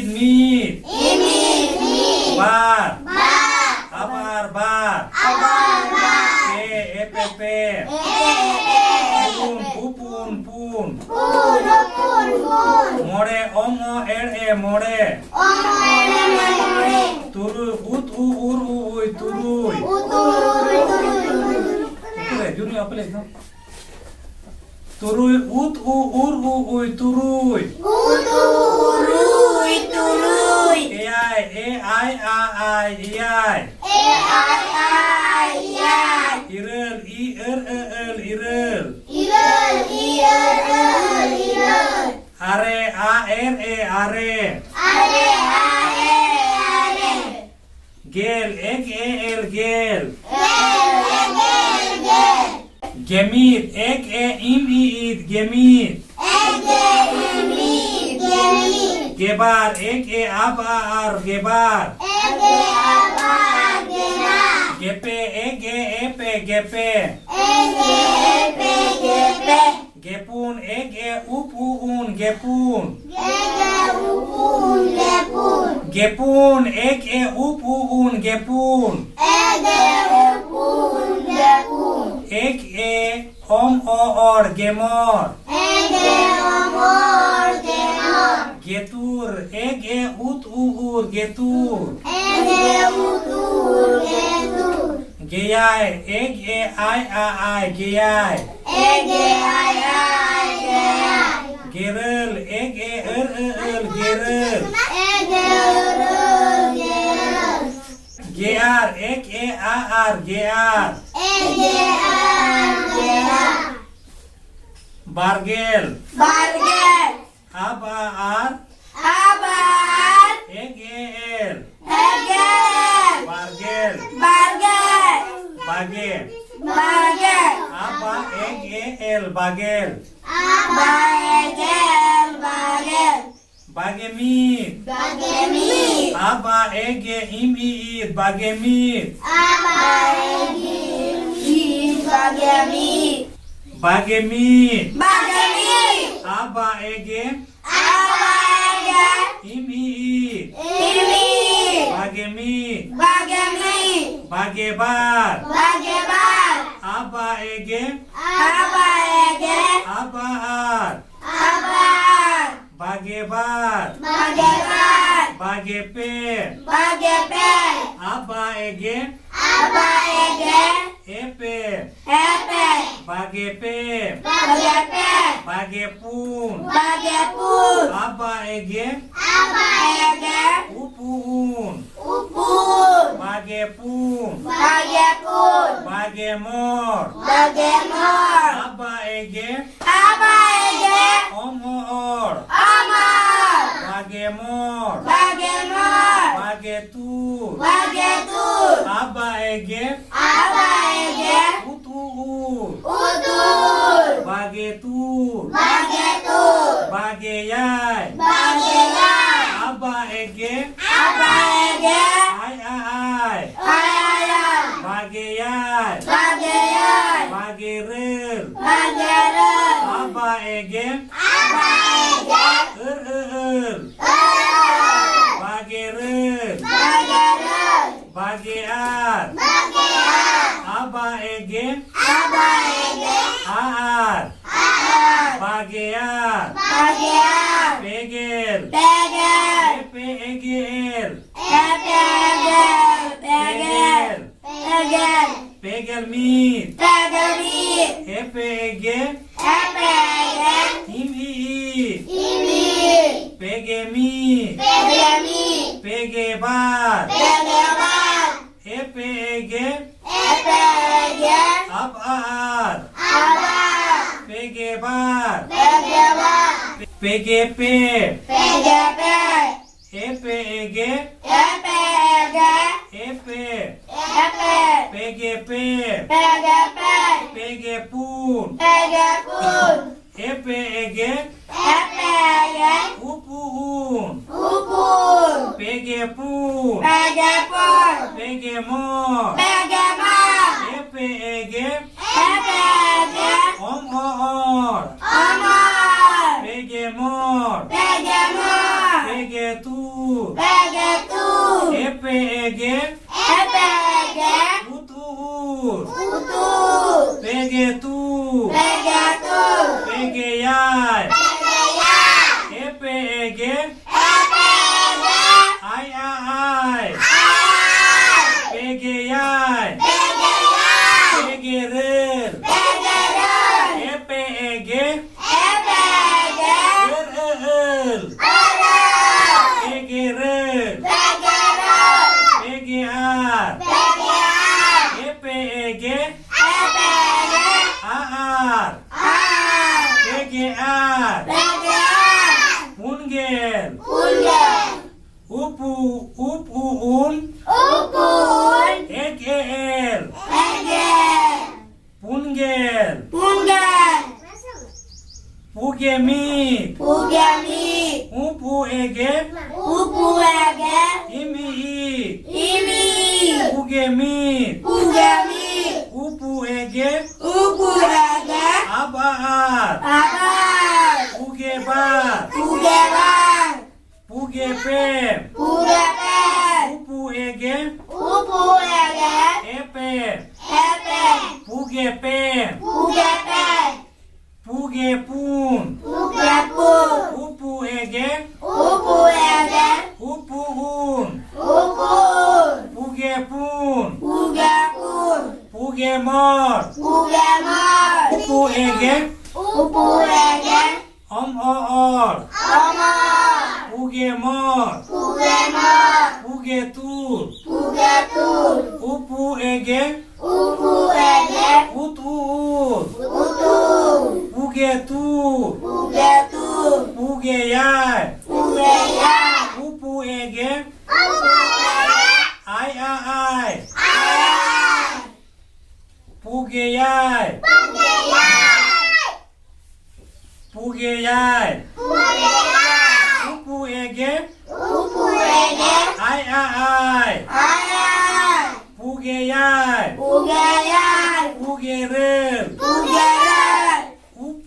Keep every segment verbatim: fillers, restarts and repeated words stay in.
ᱢᱤᱫ᱾ ᱤᱢᱤᱫ, ᱢᱤᱫ᱾ ᱵᱟᱨ᱾ ᱵᱟᱨ᱾ ᱟᱵᱟᱨ ᱵᱟᱨ᱾ ᱟᱵᱟᱨ ᱵᱟᱨ᱾ ᱯᱮ, ᱮᱯᱮ, ᱯᱮ᱾ ᱮᱯᱮ, ᱯᱮ᱾ ᱯᱩᱱ, ᱯᱩᱯᱩᱱ, ᱯᱩᱱ᱾ ᱯᱩᱱ, ᱯᱩᱯᱩᱱ, ᱯᱩᱱ᱾ ᱢᱚᱬᱮ, ᱚᱢ, ᱚ, ᱮᱲ, ᱮ, ᱢᱚᱬᱮ᱾ ᱚᱢ, ᱚ, ᱮᱲ, ᱮ, ᱢᱚᱬᱮ᱾ ᱛᱩᱨᱩᱭ, ᱩᱛ, ᱩ, ᱩᱨ, ᱩ, ᱩᱭ, ᱛᱩᱨᱩᱭ᱾ ᱩᱛ, ᱩ, ᱩᱨ, ᱩ, ᱩᱭ, ᱛᱩᱨᱩᱭ᱾ ᱩᱛᱩ ᱨᱮ, ᱡᱩᱱᱤ ᱚᱯᱮ ᱞᱟᱹᱭ ᱫᱚ᱾ ᱛᱩᱨᱩᱭ, ᱩᱛ, ᱩ, ᱩᱨ, ᱩ, ᱩᱭ, ᱛᱩᱨᱩᱭ᱾ ᱩᱛ, ᱩ, ᱩᱨ, ᱩ, ᱩᱭ, ᱛᱩᱨᱩᱭ᱾ ᱮᱭᱟᱭ, ᱮ, ᱟᱭ, ᱟ, ᱟᱭ, ᱮᱭᱟᱭ᱾ ᱮ, ᱟᱭ, ᱟ, ᱟᱭ, ᱮᱭᱟᱭ᱾ ᱤᱨᱟᱹᱞ, ᱤ, ᱟᱹᱨ, ᱟᱹ, ᱟᱹᱞ, ᱤᱨᱟᱹᱞ᱾ ᱤᱨᱟᱹᱞ, ᱤ, ᱟᱹᱨ, ᱟᱹ, ᱟᱹᱞ, ᱤᱨᱟᱹᱞ᱾ ᱟᱨᱮ, ᱟ, ᱮᱨ, ᱮ, ᱟᱨᱮ᱾ ᱟᱨᱮ, ᱟ, ᱮᱨ, ᱮ, ᱟᱨᱮ᱾ ᱜᱮᱞ, ᱮᱜ, ᱮ, ᱮᱞ, ᱜᱮᱞ᱾ ᱜᱮᱞ, ᱮᱜ, ᱮ, ᱮᱞ, ᱜᱮᱞ᱾ ᱜᱮᱢᱤᱫ, ᱮᱜ, ᱮ, ᱤᱢ, ᱤ, ᱤᱫ, ᱜᱮᱢᱤᱫ᱾ ᱮᱜ, ᱮ, ᱤᱢ, ᱤ, ᱤᱫ, ᱜᱮᱢᱤᱫ᱾ ᱜᱮᱵᱟᱨ, ᱮᱜ, ᱮ, ᱟᱵ, ᱟ, ᱟᱨ, ᱜᱮᱵᱟᱨ᱾ ᱮᱜ, ᱮ, ᱟᱵ, ᱟ, ᱟᱨ, ᱜᱮᱵᱟᱨ᱾ ᱜᱮᱯᱮ, ᱮᱜ, ᱮ, ᱮᱯ, ᱮ, ᱜᱮᱯᱮ᱾ ᱮᱜ, ᱮ, ᱮᱯ, ᱮ, ᱜᱮᱯᱮ᱾ ᱜᱮᱯᱩᱱ, ᱮᱜ, ᱮ, ᱩᱯ, ᱩ, ᱩᱱ, ᱜᱮᱯᱩᱱ᱾ ᱜᱮ, ᱜᱮ, ᱩᱯ, ᱩ, ᱩᱱ, ᱜᱮᱯᱩᱱ᱾ ᱜᱮᱯᱩᱱ, ᱮᱜ, ᱮ, ᱩᱯ, ᱩ, ᱩᱱ, ᱜᱮᱯᱩᱱ᱾ ᱮᱜ, ᱮ, ᱩᱯ, ᱩ, ᱩᱱ, ᱜᱮᱯᱩᱱ᱾ ᱮᱜ, ᱮ, ᱚᱢ, ᱚ, ᱚᱲ, ᱜᱮᱢᱚᱨ᱾ ᱮᱜ, ᱮ, ᱚᱢ, ᱚ, ᱚᱲ, ᱜᱮᱢᱚᱨ᱾ ᱜᱮᱛᱩᱨ, ᱮᱜ, ᱮ, ᱩᱛ, ᱩ, ᱩᱨ, ᱜᱮᱛᱩᱨ᱾ ᱮᱜ, ᱮ, ᱩᱛ, ᱩ, ᱩᱨ, ᱜᱮᱛᱩᱨ᱾ ᱜᱮᱭᱟᱭ, ᱮᱜ, ᱮ, ᱟᱭ, ᱟ, ᱟᱭ, ᱜᱮᱭᱟᱭ᱾ ᱮᱜ, ᱮ, ᱟᱭ, ᱟ, ᱟᱭ, ᱜᱮᱭᱟᱭ᱾ ᱜᱮᱨᱟᱹᱞ, ᱮᱜ, ᱮ, ᱟᱹᱨ, ᱟᱹ, ᱟᱹᱞ, ᱜᱮᱨᱟᱹᱞ᱾ ᱮᱜ, ᱮ, ᱟᱹᱨ, ᱟᱹ, ᱟᱹᱞ, ᱜᱮᱨᱟᱹᱞ᱾ ᱜᱮᱭᱟᱨ, ᱮᱜ, ᱮ, ᱟ, ᱟᱨ, ᱜᱮᱭᱟᱨ᱾ ᱮᱜ, ᱮ, ᱟ, ᱟᱨ, ᱜᱮᱭᱟᱨ᱾ ᱵᱟᱨᱜᱮᱞ᱾ ᱵᱟᱨᱜᱮᱞ᱾ ᱟᱵ, ᱟ, ᱟᱨ᱾ ᱟᱵ, ᱟ, ᱟᱨ᱾ ᱮᱜ, ᱮ, ᱮᱞ᱾ ᱮᱜ, ᱮ, ᱮᱞ᱾ ᱵᱟᱨᱜᱮᱞ᱾ ᱵᱟᱨᱜᱮᱞ᱾ ᱵᱟᱜᱮ᱾ ᱵᱟᱜᱮ᱾ ᱟᱵ, ᱟ, ᱮᱜ, ᱮ, ᱮᱞ, ᱵᱟᱜᱮᱞ᱾ ᱟᱵ, ᱟ, ᱮᱜ, ᱮ, ᱮᱞ, ᱵᱟᱜᱮᱞ᱾ ᱵᱟᱜᱮ ᱢᱤᱫ᱾ ᱵᱟᱜᱮ ᱢᱤᱫ᱾ ᱟᱵ, ᱟ, ᱮᱜ, ᱮ, ᱤᱢ, ᱤ, ᱤᱫ, ᱵᱟᱜᱮ ᱢᱤᱫ᱾ ᱟᱵ, ᱟ, ᱮᱜ, ᱮ, ᱤᱢ, ᱤ, ᱤᱫ, ᱵᱟᱜᱮ ᱢᱤᱫ᱾ ᱵᱟᱜᱮ ᱢᱤᱫ᱾ ᱵᱟᱜᱮ ᱢᱤᱫ᱾ ᱟᱵ, ᱟ, ᱮᱜ, ᱮ᱾ ᱟᱵ, ᱟ, ᱮᱜ, ᱮ᱾ ᱤᱢ ᱤ ᱤ᱾ ᱤᱢᱤ᱾ ᱵᱟᱜᱮ ᱢᱤᱫ᱾ ᱵᱟᱜᱮ ᱢᱤᱫ᱾ ᱵᱟᱜᱮ ᱵᱟᱨ᱾ ᱵᱟᱜᱮ ᱵᱟᱨ᱾ ᱟ ᱵᱟ ᱮ ᱜᱮ᱾ ᱟ ᱵᱟ ᱮ ᱜᱮ᱾ ᱟ ᱵᱟ ᱟᱨ᱾ ᱟ ᱵᱟ ᱟᱨ᱾ ᱵᱟᱜᱮ ᱵᱟᱨ᱾ ᱵᱟᱜᱮ ᱵᱟᱨ᱾ ᱵᱟᱜᱮ ᱯᱮ᱾ ᱵᱟᱜᱮ ᱯᱮ᱾ ᱟ ᱵᱟ ᱮ ᱜᱮ᱾ ᱟ ᱵᱟ ᱮ ᱜᱮ᱾ ᱮ ᱯᱮ᱾ ᱮ ᱯᱮ᱾ ᱵᱟᱜᱮ ᱯᱮ᱾ ᱵᱟᱜᱮ ᱯᱮ᱾ ᱵᱟᱜᱮ ᱯᱩᱱ᱾ ᱵᱟᱜᱮ ᱯᱩᱱ᱾ ᱟ ᱵᱟ ᱮ ᱜᱮ᱾ ᱟ ᱵᱟ ᱮ ᱜᱮ᱾ ᱩᱯᱩᱱ᱾ ᱩᱯᱩᱱ᱾ ᱵᱟᱜᱮ ᱯᱩᱱ᱾ ᱵᱟᱜᱮ ᱯᱩᱱ᱾ ᱵᱟᱜᱮ ᱢᱚᱬ᱾ ᱵᱟᱜᱮ ᱢᱚᱬ᱾ ᱟ ᱵᱟ ᱮ ᱜᱮ᱾ ᱟ ᱵᱟ ᱮ ᱜᱮ᱾ ᱚᱢ ᱚ ᱚᱲ᱾ ᱚᱢᱚᱲ᱾ ᱵᱟᱜᱮ ᱢᱚᱬ᱾ ᱵᱟᱜᱮ ᱢᱚᱬ᱾ ᱵᱟᱜᱮ ᱛᱩᱨ᱾ ᱵᱟᱜᱮ ᱛᱩᱨ᱾ ᱟ ᱵᱟ ᱮ ᱜᱮ᱾ ᱟ ᱵᱟ ᱮ ᱜᱮ᱾ ᱩᱛᱩ ᱩᱨ᱾ ᱩᱛᱩ ᱩᱨ᱾ ᱵᱟᱜᱮ ᱛᱩᱨ᱾ ᱵᱟᱜᱮ ᱛᱩᱨ᱾ ᱵᱟᱜᱮ ᱮᱭᱟᱭ᱾ ᱵᱟᱜᱮ ᱮᱭᱟᱭ᱾ ᱟ ᱵᱟ ᱮ ᱜᱮ᱾ ᱟ ᱵᱟ ᱮ ᱜᱮ᱾ ᱟᱭ ᱟ ᱟᱭ᱾ ᱟᱭ ᱟ ᱟᱭ᱾ ᱵᱟᱜᱮ ᱮᱭᱟᱭ᱾ ᱵᱟᱜᱮ ᱮᱭᱟᱭ᱾ ᱵᱟᱜᱮ ᱤᱨᱟᱹᱞ᱾ ᱵᱟᱜᱮ ᱤᱨᱟᱹᱞ᱾ ᱟ ᱵᱟ ᱮ ᱜᱮ᱾ ᱟ ᱵᱟ ᱮ ᱜᱮ᱾ ᱟᱹᱨ ᱟᱹ ᱟᱹᱨ᱾ ᱟᱹᱨ ᱟᱹ ᱟᱹᱨ᱾ ᱵᱟᱜᱮ ᱤᱨᱟᱹᱞ᱾ ᱵᱟᱜᱮ ᱤᱨᱟᱹᱞ᱾ ᱵᱟᱜᱮ ᱟᱨ᱾ ᱵᱟᱜᱮ ᱟᱨ᱾ ᱟ ᱵᱟ ᱮ ᱜᱮ᱾ ᱟ ᱵᱟ ᱮ ᱜᱮ᱾ ᱟ ᱟᱨ᱾ ᱟ ᱟᱨ᱾ ᱵᱟᱜᱮ ᱟᱨ᱾ ᱵᱟᱜᱮ ᱟᱨ᱾ ᱯᱮᱜᱮᱞ᱾ ᱯᱮᱜᱮᱞ᱾ ᱮ ᱯᱮ ᱮ ᱜᱮ ᱮᱞ᱾ ᱮ ᱯᱮ ᱮ ᱜᱮᱞ᱾ ᱯᱮᱜᱮᱞ᱾ ᱯᱮᱜᱮᱞ᱾ ᱯᱮᱜᱮᱞ ᱢᱤᱫ᱾ ᱯᱮᱜᱮᱞ ᱢᱤᱫ᱾ ᱮ ᱯᱮ ᱮ ᱜᱮ᱾ ᱮ ᱯᱮ ᱮ ᱜᱮ᱾ ᱤᱢ ᱤ ᱤ᱾ ᱤᱢᱤ᱾ ᱯᱮᱜᱮ ᱢᱤᱫ᱾ ᱯᱮᱜᱮ ᱢᱤᱫ᱾ ᱯᱮᱜᱮ ᱵᱟᱨ᱾ ᱯᱮᱜᱮ ᱵᱟᱨ᱾ ᱮ ᱯᱮ ᱮ ᱜᱮ᱾ ᱮ ᱯᱮ ᱮ ᱜᱮ᱾ ᱟᱵ ᱟ ᱟᱨ᱾ ᱟᱵ ᱟ ᱟᱨ᱾ ᱯᱮᱜᱮ ᱵᱟᱨ᱾ ᱯᱮᱜᱮ ᱵᱟᱨ᱾ ᱯᱮᱜᱮ ᱯᱮ᱾ ᱯᱮᱜᱮ ᱯᱮ᱾ ᱮ ᱯᱮ ᱮ ᱜᱮ᱾ ᱮ ᱯᱮ ᱮ ᱜᱮ᱾ ᱮ ᱯᱮ᱾ ᱮ ᱯᱮ᱾ ᱯᱮᱜᱮ ᱯᱮ᱾ ᱯᱮᱜᱮ ᱯᱮ᱾ ᱯᱮᱜᱮ ᱯᱩᱱ᱾ ᱯᱮᱜᱮ ᱯᱩᱱ᱾ ᱮ ᱯᱮ ᱮ ᱜᱮ᱾ ᱮ ᱯᱮ ᱮ ᱜᱮ᱾ ᱩᱯᱩᱱ᱾ ᱩᱯᱩᱱ᱾ ᱯᱮᱜᱮ ᱯᱩᱱ᱾ ᱯᱮᱜᱮ ᱯᱩᱱ᱾ ᱯᱮᱜᱮ ᱢᱚᱬ᱾ ᱯᱮᱜᱮ ᱢᱚᱬ᱾ ᱮ ᱯᱮ ᱮ ᱜᱮ᱾ ᱮ ᱯᱮ ᱮ ᱜᱮ᱾ ᱚᱢ ᱚ ᱚᱲ᱾ ᱚᱢᱚᱲ᱾ ᱯᱮᱜᱮ ᱢᱚᱬ᱾ ᱯᱮᱜᱮ ᱢᱚᱬ᱾ ᱯᱮᱜᱮ ᱜᱮ ᱛᱩ᱾ ᱯᱮ ᱜᱮ ᱛᱩ᱾ ᱯᱮ ᱜᱮ ᱭᱟᱭ᱾ ᱯᱮ ᱜᱮ ᱭᱟᱭ᱾ ᱮ ᱯᱮ ᱮ ᱜᱮ᱾ ᱮ ᱯᱮ ᱮ ᱜᱮ᱾ ᱟᱭ ᱟ ᱟᱭ᱾ ᱟᱭ ᱟ ᱟᱭ᱾ ᱯᱮ ᱜᱮ ᱭᱟᱭ᱾ ᱯᱮ ᱜᱮ ᱭᱟᱭ᱾ ᱯᱮ ᱜᱮ ᱨᱟᱹᱞ᱾ ᱯᱮ ᱜᱮ ᱨᱟᱹᱞ᱾ ᱮ ᱯᱮ ᱮ ᱜᱮ᱾ ᱮ ᱯᱮ ᱮ ᱜᱮ᱾ ᱟᱹᱨ ᱟᱹ ᱟᱹᱞ᱾ ᱟᱹᱨ ᱟᱹ ᱟᱹᱞ᱾ ᱯᱮ ᱜᱮ ᱨᱟᱹᱞ᱾ ᱯᱮ ᱜᱮ ᱨᱟᱹᱞ᱾ ᱯᱮ ᱜᱮ ᱟᱨ᱾ ᱯᱮ ᱜᱮ ᱟᱨ᱾ ᱮ ᱯᱮ ᱮ ᱜᱮ᱾ ᱮ ᱯᱮ ᱮ ᱜᱮ᱾ ᱟ ᱟᱨ᱾ ᱟ ᱟᱨ᱾ ᱯᱮ ᱜᱮ ᱟᱨ᱾ ᱯᱮ ᱜᱮ ᱟᱨ᱾ ᱯᱩᱱ ᱜᱮᱞ᱾ ᱯᱩᱱ ᱜᱮᱞ᱾ ᱩᱯ ᱩ, ᱩᱯ ᱩ ᱩᱱ᱾ ᱩᱯ ᱩ ᱩᱱ᱾ ᱮᱠ ᱮ ᱮᱞ᱾ ᱮᱠ ᱮ ᱮᱞ᱾ ᱯᱩᱱ ᱜᱮᱞ᱾ ᱯᱩᱱ ᱜᱮᱞ᱾ ᱯᱩ ᱜᱮ ᱢᱤᱫ᱾ ᱯᱩ ᱜᱮ ᱢᱤᱫ᱾ ᱩᱯ ᱩ ᱮ ᱜᱮ᱾ ᱩᱯ ᱩ ᱮ ᱜᱮ᱾ ᱤᱢ ᱤ ᱤ᱾ ᱤᱢ ᱤ ᱤ᱾ ᱯᱩ ᱜᱮ ᱢᱤᱫ᱾ ᱯᱩ ᱜᱮ ᱢᱤᱫ᱾ ᱩᱯ ᱩ ᱮ ᱜᱮ᱾ ᱩᱯ ᱩ ᱮ ᱜᱮ᱾ ᱟᱵ ᱟ ᱟᱨ᱾ ᱟᱵ ᱟ ᱟᱨ᱾ ᱯᱩ ᱜᱮ ᱵᱟᱨ᱾ ᱯᱩ ᱜᱮ ᱵᱟᱨ᱾ ᱯᱩ ᱜᱮ ᱯᱮ᱾ ᱯᱩ ᱜᱮ ᱯᱮ᱾ ᱩᱯ ᱩ ᱮ ᱜᱮ᱾ ᱩᱯ ᱩ ᱮ ᱜᱮ᱾ ᱮ ᱯᱮ᱾ ᱮ ᱯᱮ᱾ ᱯᱩ ᱜᱮ ᱯᱮ᱾ ᱯᱩ ᱜᱮ ᱯᱮ᱾ ᱯᱩ ᱜᱮ ᱯᱩᱱ᱾ ᱯᱩ ᱜᱮ ᱯᱩᱱ᱾ ᱩᱯ ᱩ ᱮ ᱜᱮ᱾ ᱩᱯ ᱩ ᱮ ᱜᱮ᱾ ᱩᱯ ᱩ ᱩᱱ᱾ ᱩᱯ ᱩ ᱩᱱ᱾ ᱯᱩ ᱜᱮ ᱯᱩᱱ᱾ ᱯᱩ ᱜᱮ ᱯᱩᱱ᱾ ᱯᱩ ᱜᱮ ᱢᱚᱬ᱾ ᱯᱩ ᱜᱮ ᱢᱚᱬ᱾ ᱩᱯ ᱩ ᱮ ᱜᱮ᱾ ᱩᱯ ᱩ ᱮ ᱜᱮ᱾ ᱚᱢ ᱚ ᱚᱲ᱾ ᱚᱢ ᱚ ᱚᱲ᱾ ᱯᱩ ᱜᱮ ᱢᱚᱬ᱾ ᱯᱩ ᱜᱮ ᱢᱚᱬ᱾ ᱯᱩ ᱜᱮ ᱛᱩᱨ᱾ ᱯᱩ ᱜᱮ ᱛᱩᱨ᱾ ᱩᱯ ᱩ ᱮ ᱜᱮ᱾ ᱩᱯ ᱩ ᱮ ᱜᱮ᱾ ᱩᱛ ᱩ ᱩᱨ᱾ ᱩᱛ ᱩ ᱩᱨ᱾ ᱯᱩ ᱜᱮ ᱛᱩᱨ᱾ ᱯᱩ ᱜᱮ ᱛᱩᱨ᱾ ᱯᱩ ᱜᱮ ᱭᱟᱭ᱾ ᱯᱩ ᱜᱮ ᱭᱟᱭ᱾ ᱩᱯ ᱩ ᱮ ᱜᱮ᱾ ᱩᱯ ᱩ ᱮ ᱜᱮ᱾ ᱟᱭ ᱟ ᱟᱭ᱾ ᱟᱭ ᱟ ᱟᱭ᱾ ᱯᱩ ᱜᱮ ᱭᱟᱭ᱾ ᱯᱩ ᱜᱮ ᱭᱟᱭ᱾ ᱯᱩ ᱜᱮ ᱭᱟᱭ᱾ ᱯᱩ ᱜᱮ ᱭᱟᱭ᱾ ᱩᱯ ᱩ ᱮ ᱜᱮ᱾ ᱩᱯ ᱩ ᱮ ᱜᱮ᱾ ᱟᱭ ᱟ ᱟᱭ᱾ ᱟᱭ ᱟ ᱟᱭ᱾ ᱯᱩ ᱜᱮ ᱭᱟᱭ᱾ ᱯᱩ ᱜᱮ ᱭᱟᱭ᱾ ᱯᱩ ᱜᱮ ᱨᱟᱹᱞ᱾ ᱯᱩ ᱜᱮ ᱨᱟᱹᱞ᱾ ᱩᱯ,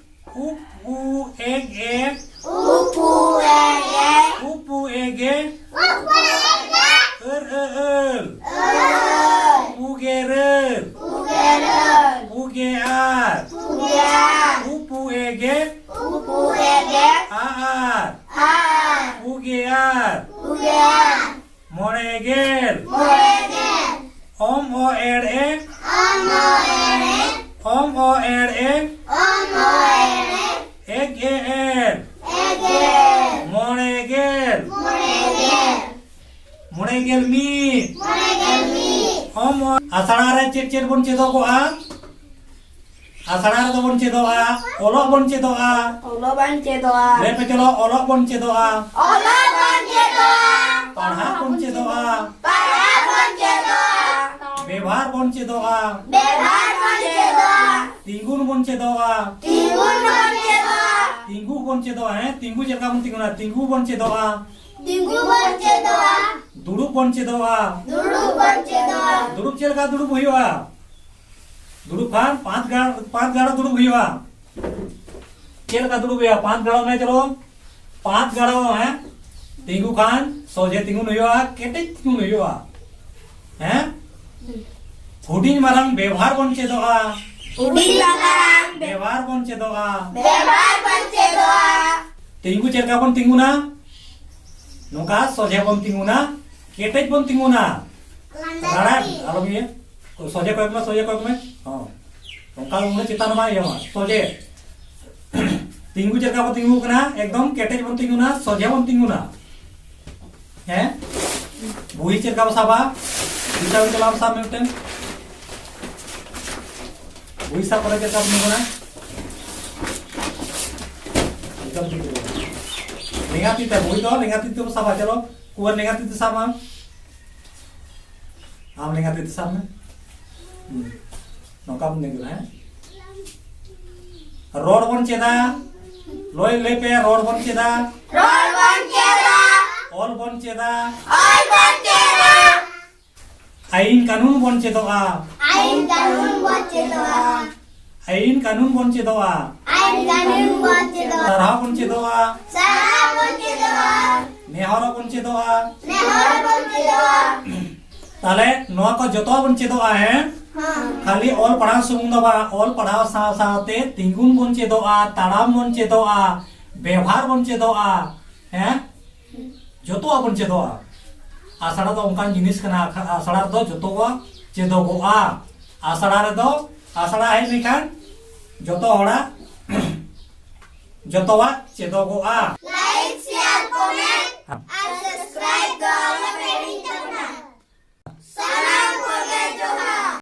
ᱩᱯ ᱩ ᱮ ᱜᱮ᱾ ᱩᱯ ᱩ ᱮ ᱜᱮ᱾ ᱩᱯ ᱩ ᱮ ᱜᱮ᱾ ᱩᱯ ᱩ ᱮ ᱜᱮ᱾ ᱟᱹᱨ ᱟᱹ ᱟᱹᱞ᱾ ᱟᱹᱞ᱾ ᱯᱩ ᱜᱮ ᱨᱟᱹᱞ᱾ ᱯᱩ ᱜᱮ ᱨᱟᱹᱞ᱾ ᱯᱩ ᱜᱮ ᱟ ᱚᱢ ᱚ ᱮᱲ ᱮ᱾ ᱚᱢ ᱚ ᱮᱲ ᱮ᱾ ᱮᱠ ᱮ ᱮᱨ᱾ ᱮᱠ ᱮ ᱮᱨ᱾ ᱢᱚᱬᱮ ᱜᱮᱞ᱾ ᱢᱚᱬᱮ ᱜᱮᱞ᱾ ᱢᱚᱬᱮ ᱜᱮᱞ ᱢᱤᱫ᱾ ᱢᱚᱬᱮ ᱜᱮᱞ ᱢᱤᱫ᱾ ᱚᱢ ᱚ-, ᱟᱥᱲᱟ ᱨᱮ ᱪᱮᱫ ᱪᱮᱫ ᱵᱚᱱ ᱪᱮᱫᱚᱜᱚᱜᱼᱟ? ᱟᱥᱲᱟ ᱨᱮᱫᱚ ᱵᱚᱱ ᱪᱮᱫᱚᱜᱼᱟ, ᱚᱞᱚᱜ ᱵᱚᱱ ᱪᱮᱫᱚᱜᱼᱟ᱾ ᱚᱞᱚᱜ ᱵᱚᱱ ᱪᱮᱫᱚᱜᱼᱟ᱾ ᱞᱟᱹᱭ ᱯᱮ ᱪᱚᱞᱚ, ᱚᱞᱚᱜ ᱵᱚᱱ ᱪᱮᱫᱚᱜᱼᱟ᱾ ᱚᱞᱚᱜ ᱵᱚᱱ ᱪᱮᱫᱚᱜᱼᱟ᱾ ᱯᱟᱲᱦᱟᱜ ᱵᱚᱱ ᱪᱮᱫᱚᱜᱼᱟ᱾ ᱯᱟᱲᱦᱟᱜ ᱵᱚᱱ ᱪᱮᱫᱚᱜᱼᱟ᱾ ᱵᱮᱵᱷᱟᱨ ᱵᱚᱱ ᱪᱮᱫᱚᱜᱼᱟ᱾ ᱵᱮᱵᱷᱟᱨ ᱵᱚᱱ ᱪᱮᱫᱚᱜᱼᱟ᱾ ᱛᱤᱸᱜᱩᱱ ᱵᱚᱱ ᱪᱮᱫᱚᱜᱼᱟ᱾ ᱛᱤᱸᱜᱩᱱ ᱵᱚᱱ ᱪᱮᱫᱚᱜᱼᱟ᱾ ᱛᱤᱸᱜᱩ ᱵᱚᱱ ᱪᱮᱫᱚᱜᱼᱟ, ᱦᱮᱸ, ᱛᱤᱸᱜᱩ ᱪᱮᱫ ᱞᱮᱠᱟ ᱵᱚᱱ ᱛᱤᱸᱜᱩᱱᱟ? ᱛᱤᱸᱜᱩ ᱵᱚᱱ ᱪᱮᱫᱚᱜᱼᱟ᱾ ᱛᱤᱸᱜᱩ ᱵᱚᱱ ᱪᱮᱫᱚᱜᱼᱟ᱾ ᱫᱩᱲᱩᱵ ᱵᱚᱱ ᱪᱮᱫᱚᱜᱼᱟ᱾ ᱫᱩᱲᱩᱵ ᱵᱚᱱ ᱪᱮᱫᱚᱜᱼᱟ᱾ ᱫᱩᱲᱩᱵ ᱪᱮᱫ ᱞᱮᱠᱟ ᱫᱩᱲᱩᱵ ᱦᱩᱭᱩᱜᱼᱟ? ᱫᱩᱲᱩᱵ ᱠᱷᱟᱱ ᱯᱟᱸᱪ ᱜᱟᱲ-, ᱯᱟᱸᱪ ᱜᱟᱲᱚ ᱫᱩᱲᱩᱵ ᱦᱩᱭᱩᱜᱼᱟ᱾ ᱪᱮᱫ ᱞᱮᱠᱟ ᱫᱩᱲᱩᱵ ᱦᱩᱭᱩᱜᱼᱟ? ᱯᱟᱸᱪ ᱜᱟᱲᱚ ᱢᱮ, ᱪᱚᱞᱚ᱾ ᱯᱟᱸᱪ ᱜᱟᱲᱚ, ᱦᱮᱸ? ᱛᱤᱸᱜᱩ ᱠᱷᱟᱱ ᱥᱚᱡᱷᱮ ᱛᱤᱸᱜᱩᱱ ᱦᱩᱭᱩᱜᱼᱟ, ᱠᱮᱴᱮᱡ ᱛᱤᱸᱜᱩᱱ ᱦᱩᱭᱩᱜᱼᱟ᱾ ᱦᱮᱸ? ᱦᱩᱰᱤᱧ ᱢᱟᱨᱟᱝ ᱵᱮᱵᱷᱟᱨ ᱵᱚᱱ ᱪᱮᱫᱚᱜᱼᱟ᱾ ᱦᱩᱰᱤᱧ ᱢᱟᱨᱟᱝ ᱵᱮᱵᱷᱟᱨ ᱵᱚᱱ ᱪᱮᱫᱚᱜᱼᱟ᱾ ᱵᱮᱵᱷᱟᱨ ᱵᱚᱱ ᱪᱮᱫᱚᱜᱼᱟ᱾ ᱛᱤᱸᱜᱩ ᱪᱮᱫ ᱞᱮᱠᱟ ᱵᱚᱱ ᱛᱤᱸᱜᱩᱱᱟ? ᱱᱚᱝᱠᱟ ᱥᱚᱡᱷᱮ ᱵᱚᱱ ᱛᱤᱸᱜᱩᱱᱟ, ᱠᱮᱴᱮᱡ ᱵᱚᱱ ᱛᱤᱸᱜᱩᱱᱟ᱾ ᱞᱟᱸᱫᱟ ᱨᱟᱲᱟᱝ, ᱠᱟᱛᱮ᱾ ᱟᱞᱚᱢ ᱤᱭᱟᱹ᱾ ᱥᱚᱡᱷᱮ ᱠᱚᱭᱚᱜ ᱢᱮ, ᱥᱚᱡᱷᱮ ᱠᱚᱭᱚᱜ ᱢᱮ᱾ ᱦᱚᱸ᱾ ᱚᱱᱠᱟ ᱫᱚ ᱩᱱᱟᱹᱜ ᱪᱮᱛᱟᱱ ᱵᱟᱭ ᱮᱢᱟ, ᱥᱚᱡᱷᱮ᱾ ᱛᱤᱸᱜᱩ ᱪᱮᱫ ᱞᱮᱠᱟ ᱵᱚᱱ ᱛᱤᱸᱜᱩ ᱠᱟᱱᱟ, ᱮᱠᱫᱚᱢ ᱠᱮᱴᱮᱡ ᱵᱚᱱ ᱛᱤᱸᱜᱩᱱᱟ, ᱥᱚᱡᱷᱮ ᱵᱚᱱ ᱛᱤᱸᱜᱩᱱᱟ᱾ ᱦᱮᱸ? ᱵᱩᱦᱤ ᱪᱮᱫ ᱞᱮᱠᱟ ᱵᱚ ᱥᱟᱵᱟ? ᱵᱩᱦᱤ ᱥᱟᱵ ᱪᱟᱞᱟᱣ ᱥᱟᱵ ᱢᱮ ᱢᱤᱫᱴᱮᱱ᱾ ᱵᱩᱦᱤ ᱥᱟᱵ ᱠᱟᱛᱮ ᱪᱮᱫ ᱞᱮᱠᱟ ᱵᱚᱱ ᱛᱤᱸᱜᱩᱱᱟ? ᱮᱠᱫᱚᱢ ᱴᱷᱤᱠ ᱜᱮ᱾ ᱞᱮᱸᱜᱟ ᱛᱤ ᱛᱮ, ᱵᱩᱦᱤ ᱫᱚ ᱞᱮᱸᱜᱟ ᱛᱤ ᱛᱮ ᱵᱚ ᱥᱟᱵᱟ᱾ ᱪᱚᱞᱚ, ᱠᱩᱣᱟᱨ ᱞᱮᱸᱜᱟ ᱛᱤ ᱛᱮ ᱥᱟᱵ ᱢᱟ᱾ ᱟᱢ ᱞᱮᱸᱜᱟ ᱛᱤ ᱛᱮ ᱥᱟᱵ ᱢᱮ᱾ ᱦᱩᱸ᱾ ᱱᱚᱝᱠᱟ ᱵᱚᱱ ᱛᱤᱸᱜᱩᱱᱟ, ᱦᱮᱸ? ᱨᱚᱲ ᱵᱚᱱ ᱪᱮᱫᱟ᱾ ᱞᱚᱭ ᱞᱟᱹᱭ ᱯᱮ, ᱨᱚᱲ ᱵᱚᱱ ᱪᱮᱫᱟ᱾ ᱨᱚᱲ ᱵᱚᱱ ᱪᱮᱫᱟ᱾ ᱚᱞ ᱵᱚᱱ ᱪᱮᱫᱟ᱾ ᱚᱞ ᱵᱚᱱ ᱪᱮᱫᱟ᱾ ᱟᱹᱭᱤᱱ ᱠᱟᱹᱱᱩᱱ ᱵᱚᱱ ᱪᱮᱫᱚᱜᱼᱟ᱾ ᱟᱹᱭᱤᱱ ᱠᱟᱹᱱᱩᱱ ᱵᱚᱱ ᱪᱮᱫᱚᱜᱼᱟ᱾ ᱟᱹᱭᱤᱱ ᱠᱟᱹᱱᱩᱱ ᱵᱚᱱ ᱪᱮᱫᱚᱜᱼᱟ᱾ ᱟᱹᱭᱤᱱ ᱠᱟᱹᱱᱩᱱ ᱵᱚᱱ ᱪᱮᱫᱚᱜᱼᱟ᱾ ᱥᱟᱨᱦᱟᱣ ᱵᱚᱱ ᱪᱮᱫᱚᱜᱼᱟ᱾ ᱥᱟᱨᱦᱟᱣ ᱵᱚᱱ ᱪᱮᱫᱚᱜᱼᱟ᱾ ᱱᱮᱦᱚᱨᱚᱜ ᱵᱚᱱ ᱪᱮᱫᱚᱜᱼᱟ᱾ ᱱᱮᱦᱚᱨ ᱵᱚᱱ ᱪᱮᱫᱚᱜᱼᱟ᱾ ᱛᱟᱦᱞᱮ ᱱᱚᱣᱟ ᱠᱚ ᱡᱚᱛᱚ ᱵᱚᱱ ᱪᱮᱫᱚᱜᱼᱟ, ᱦᱮᱸ? ᱦᱮᱸ᱾ ᱠᱷᱟᱹᱞᱤ ᱚᱞ ᱯᱟᱲᱦᱟᱣ ᱥᱩᱢᱩᱝ ᱫᱚ ᱵᱟᱝ, ᱚᱞ ᱯᱟᱲᱦᱟᱣ ᱥᱟᱶ ᱥᱟᱶᱛᱮ ᱛᱤᱸᱜᱩᱱ ᱵᱚᱱ ᱪᱮᱫᱚᱜᱼᱟ, ᱛᱟᱲᱟᱢ ᱵᱚᱱ ᱪᱮᱫᱚᱜᱼᱟ, ᱵᱮᱵᱷᱟᱨ ᱵᱚᱱ ᱪᱮᱫᱚᱜᱼᱟ, ᱦᱮᱸ? ᱡᱚᱛᱚᱣᱟᱜ ᱵᱚᱱ ᱪᱮᱫᱚᱜᱼᱟ᱾ ᱟᱥᱲᱟ ᱫᱚ ᱚᱱᱠᱟᱱ ᱡᱤᱱᱤᱥ ᱠᱟᱱᱟ, ᱟᱥᱲᱟ ᱨᱮᱫᱚ ᱡᱚᱛᱚᱣᱟᱜ ᱪᱮᱫᱚᱜᱚᱜᱼᱟ᱾ ᱟᱥᱲᱟ ᱨᱮᱫᱚ ᱟᱥᱲᱟ ᱦᱮᱡ ᱞᱮᱱᱠᱷᱟᱱ ᱡᱚᱛᱚ ᱦᱚᱲᱟᱜ ᱡᱚᱛᱚᱣᱟᱜ ᱪᱮᱫᱚᱜᱚᱜᱼᱟ᱾